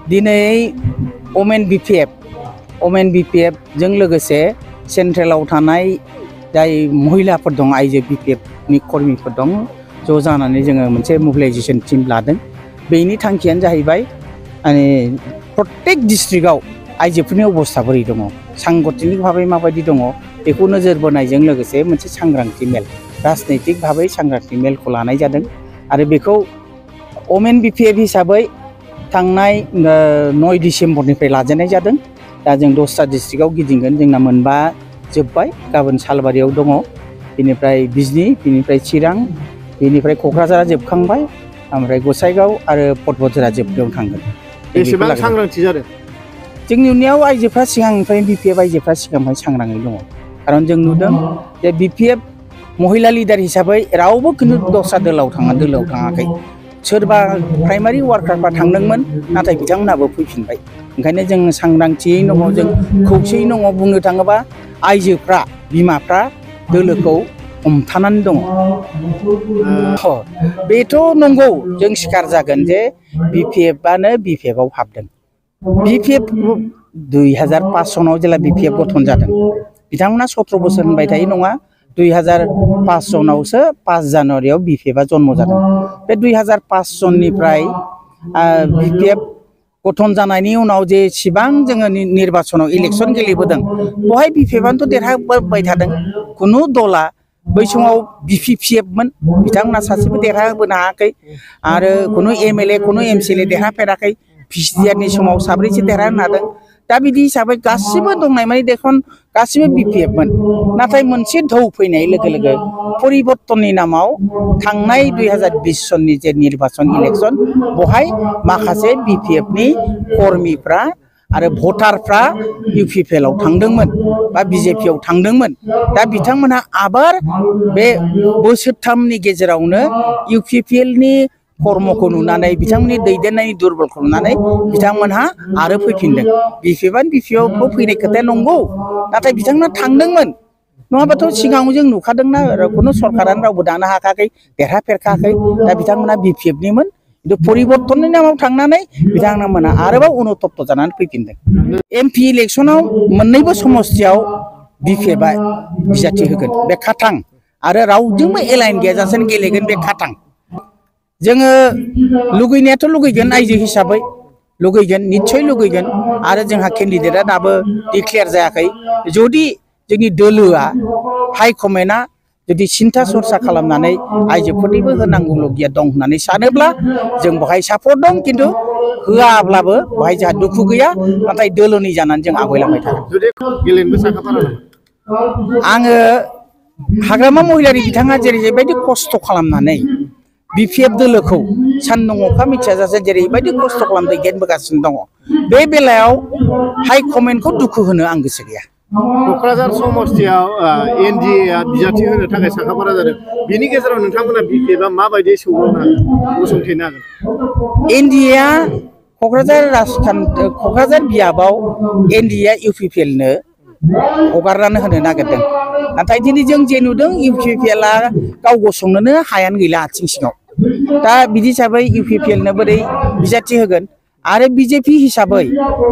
दिनै women BPF जों लोगोसे सेन्ट्रेलाव थानाय जाय महिलाफोर दं आइजो बिपिएफ नि कर्मीफोर दं ज' जानानै जोङो मोनसे मोबिलाइजेशन टीम लादों। बेनि थांखियानो जाहैबाय माने प्रत्येक डिस्ट्रिक्टआव आइजोफोरनि अबस्था बोरै दङ, सांगठनिक भाबै माबायदि दङ बेखौ नोजोर बोनायजों लोगोसे मोनसे सांग्रांथि मेल, राजनैतिक भाबै सांग्रांथि मेलखौ लानाय जादों आरो बेखौ ओमेन बिपिएफ हिसाबै थांनाय 9 डिसेम्बरनिफ्राय लाजेननाय जादों। दा जों 10टा डिस्ट्रिक्टआव गिदिंगोन, जोंना मोनबा जोब्बाय, गाबोन सालबारियाव दङ, बेनिफ्राय बिजनी, बेनिफ्राय चिरां, बेनिफ्राय क'क्राझारा जोबखांबाय, ओमफ्राय गसाइगाव आरो पदबझरा जोबनायाव थांगोन। बेसेबां सांग्रांथि जादों? जोंनि नुनायाव आइजोफ्रा सिगांनिफ्राय बिपिएफ आइजोफ्रा सिगांनिफ्राय सांग्राङै दङ, खारन जों नुदों जे बिपिएफ महिला लिडार हिसाबै रावबो खिन्थु दस्रा दोलोआव थाङाखै। सोरबा प्राइमारि वार्कारफ्रा थांदोंमोन, नाथाय बिथांमोनाबो फैफिनबाय। ओंखायनो जों सांग्रांथियै दङ, जों खौसेयै दङ। बुंनो थाङोबा आइजोफ्रा, बिमाफ्रा दोलोखौ हमथानानै दङ। बेथ' नंगौ, जों सिखार जागोन जे बिपिएफआनो बिपिएफआव हाबदों। बिपिएफ 2005 सनाव जेला बिपिएफ गठन जादों, बिथांमोना 17 बोसोर होनबाय थायो नङा, 2005 सनावसो 5 जानुवारियाव बिपिएफआ जन्म जादों। बे 2005 सननिफ्राय बिपिएफ गठन जानायनि उनाव जेसेबां जोङो निर्बाचनाव इलेक्सन गेलेबोदों, बहाय बिपिएफआनोथ' देरहाबोबाय थादों। खुनु दला बै समाव बिपिपिएफमोन, बिथांमोना सासेबो देरहाबोनो हायाखै आरो खुनु एमएलए, खुनु एमसिएलए देरहाफेराखै। पिसिआरनि समाव साब्रैसो देरहानो हादों। दा बिदि हिसाबै गासिबो दंनाय माने देखन गासिबो बिपिएफमोन। नाथाय मोनसे ढौ फैनाय लोगो लोगो परिबर्तननि नामाव थांनाय 2020 सननि जे निर्बाचन इलेक्सन, बहाय माखासे बिपिएफनि कर्मीफ्रा आरो भटारफ्रा इउपिपिएलआव थांदोंमोन बा बिजेपिआव थांदोंमोन। दा बिथांमोनहा आबार बे बोसोरथामनि गेजेरावनो इउपिपिएलनि कर्मखौ नुनानै, बिथांमोननि दैदेननायनि दुरबलखौ नुनानै बिथांमोनहा आरो फैफिनदों। बिपिएफआव फैनाय खोथाया नंगौ, नाथाय बिथांमोना थांदोंमोन। नङाबाथ' सिगाङाव जों नुखादोंना, खुनु सरकारानो रावबो दानो हाखाखै, देरहाफेरखाखै। दा बिथांमोना बिपिएफनिमोन, खिन्थु परिबर्तननि नामाव थांनानै बिथांमोना आरोबाव अनुतप्त जानानै फैफिनदों। एमपि इलेक्सनाव मोननैबो समस्तियाव बिपिएफआ बिजाथि होगोन, बे खाथां, आरो रावजोंबो एलाइन गैयाजासे गेलेगोन, बे खाथां। जोङो लुगैनायाथ' लुगैगोन, आइजो हिसाबै लुगैगोन, निस्सय लुगैगोन, आरो जोंहा केन्डिडेटआ दाबो डिक्लेयार जायाखै। जुदि जोंनि दोलोआ, हाइकमेन्टआ जुदि सिन्था सरसा खालामनानै आइजोफोरनिबो होनांगौलगिया दं होननानै सानोब्ला जों बेहाय सापर्ट दं, खिन्थु होआब्लाबो बेहाय जोंहा दुखु गैया, नाथाय दोलोनि जानानै जों आवगायलांबाय थागोन। आङो हाग्रामा महिलारि बिथाङा जेरैबायदि खस्थ' खालामनानै बिपिएफ दोलोखौ सान्दुं अखा मिथियाजासे जेरैबायदि खस्थ' खालाम दैदेनबोगासिनो दङ, बे बेलायाव हाइकमेन्टखौ दुखु होनो आं गोसो गैया। क'क्राझार समस्तियाव एनडिएआ बिजाथि होनो थाखाय साखाफारा जादों। बिनि गेजेराव नोंथांमोना बिपिएफआ माबायदि सौग्रावनो हागोन, गसंथेनो हागोन? एनडिएआ क'क्राझार बियाबाव एनडिएआ इउपिपिएलनो हगारनानै होनो नागिरदों। नाथाय दिनै जों जे नुदों, इउपिपिएलआ गाव गसंनोनो हायानो गैला आथिं सिङाव। दा बिदि हिसाबै इउपिपिएलनो बोरै बिजाथि होगोन? आरो बिजेपि हिसाबै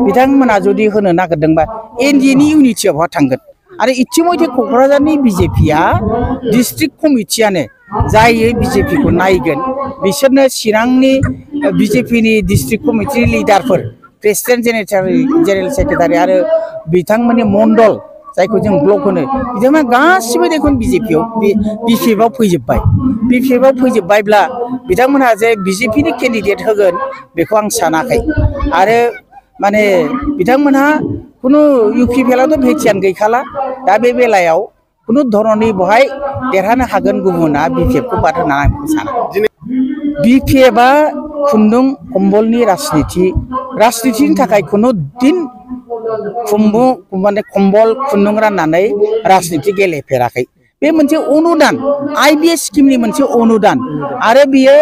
बिथांमोना जुदि होनो नागिरदोंबा एनडिएनि इउनिटियावहा थांगोन। आरो इतिमध्य क'क्राझारनि बिजेपिआ डिस्ट्रिक्ट कमिटियानो जायै बिजेपिखौ नायगोन, बिसोरनो चिरांनि बिजेपिनि डिस्ट्रिक्ट कमिटिनि लिडारफोर, प्रेसिडेन्ट जेनेरेल सेक्रेटारि आरो बिथांमोननि मण्डल, जायखौ जों ब्लक होनो, बिथांमोना गासिबो देखुन बिपिएफआव फैजोब्बाय। बिपिएफआव फैजोब्बायब्ला बिथांमोनहा जे बिजेपिनि केन्डिडेट होगोन बेखौ आं सानाखै। आरो माने बिथांमोनहा खुनु इउपिपिएलआवथ' भेटियान गैखाला। दा बे बेलायाव खुनु धरननि बहाय देरहानो हागोन गुबुना बिपिएफखौ बाद होननानै आं साना। बिपिएफआ खुन्दुं कम्बलनि राजनितिनि थाखाय खुनु दिन कम्बल खुन्दुं राननानै राजनिति गेलेफेराखै। बे मोनसे अनुदान, आइबिएस स्किमनि मोनसे अनुदान, आरो बियो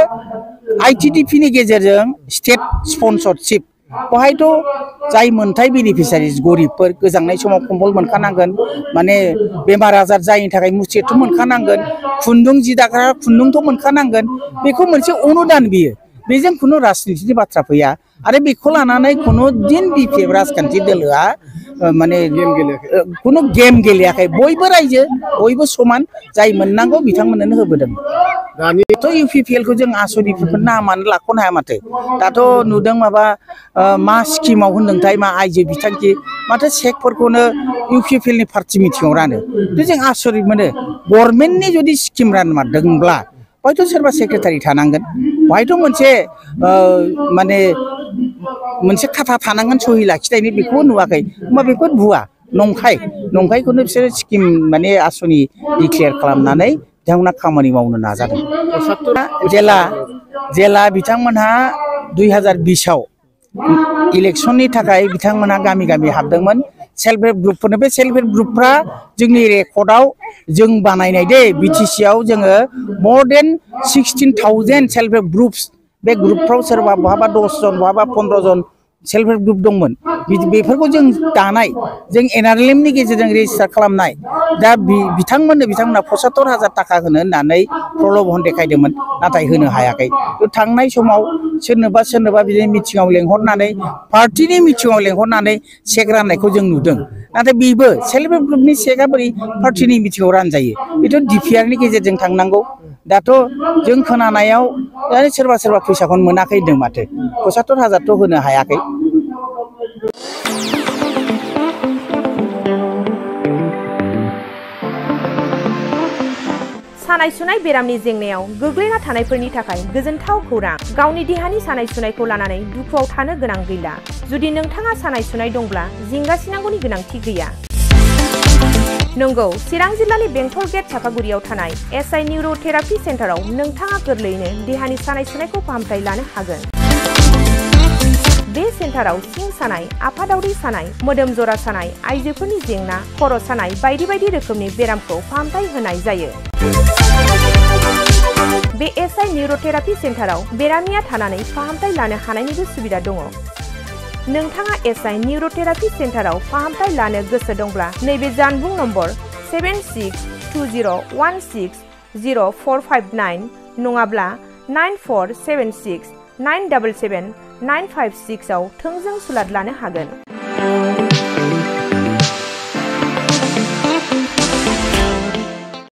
आइटिडिपिनि गेजेरजों स्टेट स्पन्सरशिप। बेहायथ' जाय मोनथाय बेनिफिसारिस गरिबफोर, गोजांनाय समाव कम्बल मोनखानांगोन, माने बेमार आजार जायनि थाखाय मुसेथ' मोनखानांगोन, खुन्दुं जि दाग्रा खुन्दुंथ' मोनखानांगोन। बेखौ मोनसे अनुदान बियो, बेजों खुनु राजनितिनि बाथ्रा फैया। आरो बेखौ लानानै खुनु दिन बिपिएफ राजखान्थि दोलोआ माने खुनु गेम गेलेयाखै बयबो रायजो बयबो समान जाय मोननांगौ बिथांमोननो होबोदों दानिथ' इउपिपिएल खौ जों आसनिफोरखौ नामानो लाख'नो हाया माथो दाथ' नुदों माबा मा स्किमाव होनदोंथाय मा आइजो बिथांखि माथो चेकफोरखौनो इउपिपिएल नि पार्टि मिटिङाव रानो जों आसरित मोनो गभर्नमेन्टनि जुदि स्किम रानमारदोंब्ला हयथ' सोरबा सेक्रेटारि थानांगोन हयथ' मोनसे माने मोनसे खाथा थानांगोन सहि लाखिनायनि बेखौ नुवाखै होमबा बेखौ भुवा नंखायखौनो बिसोरो स्किम माने आसनि डिक्लेयार खालामनानै बिथांमोना खामानि मावनो नाजादों जेला बिथांमोनहा 2020 आव इलेक्शननि थाखाय बिथांमोना गामि गामि हाबदोंमोन सेल्फ हेल्प ग्रुपफोरनो बे सेल्फ हेल्प ग्रुपफ्रा जोंनि रेकर्डआव जों बानायनाय दे बिटिसि आव जोङो more than 16,000 self help groups बे ग्रुपफ्राव सोरबा बहाबा 10 जन बहाबा 15 जन सेल्फ हेल्प ग्रुप दंमोन बेफोरखौ जों दानाय जों एनआरएलएमनि गेजेरजों रेजिस्टार खालामनाय दा बिथांमोना 75,000 थाखा होनो होननानै प्रल'भन देखायदोंमोन नाथाय होनो हायाखै थांनाय समाव सोरनोबा बिदिनो मिटिङाव लेंहरनानै पार्टिनि मिटिङाव लेंहरनानै चेक राननायखौ जों नुदों नाथाय बेबो सेल्फ हेल्प ग्रुपनि चेकआ बोरै पार्टिनि मिटिङाव रानजायो बेथ' डिपिआरनि गेजेरजों थांनांगौ दाथ' जों खोनानायाव सोरबा फैसाखौनो मोनाखै होनदों माथो 75,000 थ' होनो हायाखै सानाय सुनाय बेरामनि जेंनायाव गोग्लैना थानायफोरनि थाखाय गोजोनथाव खौरां गावनि देहानि सानाय सुनायखौ लानानै दुखुआव थानो गोनां गैला जुदि नोंथाङा सानाय सुनाय दंब्ला जिंगासिनांगौनि गोनांथि गैया नंगौ चिरां जिल्लानि बेंटल गेट चापागुरियाव थानाय एसआइ निउर'थेरापि सेन्टाराव नोंथाङा गोरलैयैनो देहानि सानाय सुनायखौ फाहामथाय लानो हागोन बे सेन्टाराव सिं सानाय आफादावरि सानाय मोदोम जरा सानाय आइजोफोरनि जेंना खर' सानाय बायदि बायदि रोखोमनि बेरामखौ फाहामथाय होनाय जायो बे एसआइ निउर'थेरापि सेन्टाराव बेरामिया थानानै फाहामथाय लानो हानायनिबो सुबिदा दङ नोंथाङा एसआइ निउर'थेरापि सेन्टाराव फाहामथाय लानो गोसो दंब्ला नैबे जानबुं नम्बर 7620160459 नङाब्ला 9476977956 आव थोंजों सुलाद लानो हागोन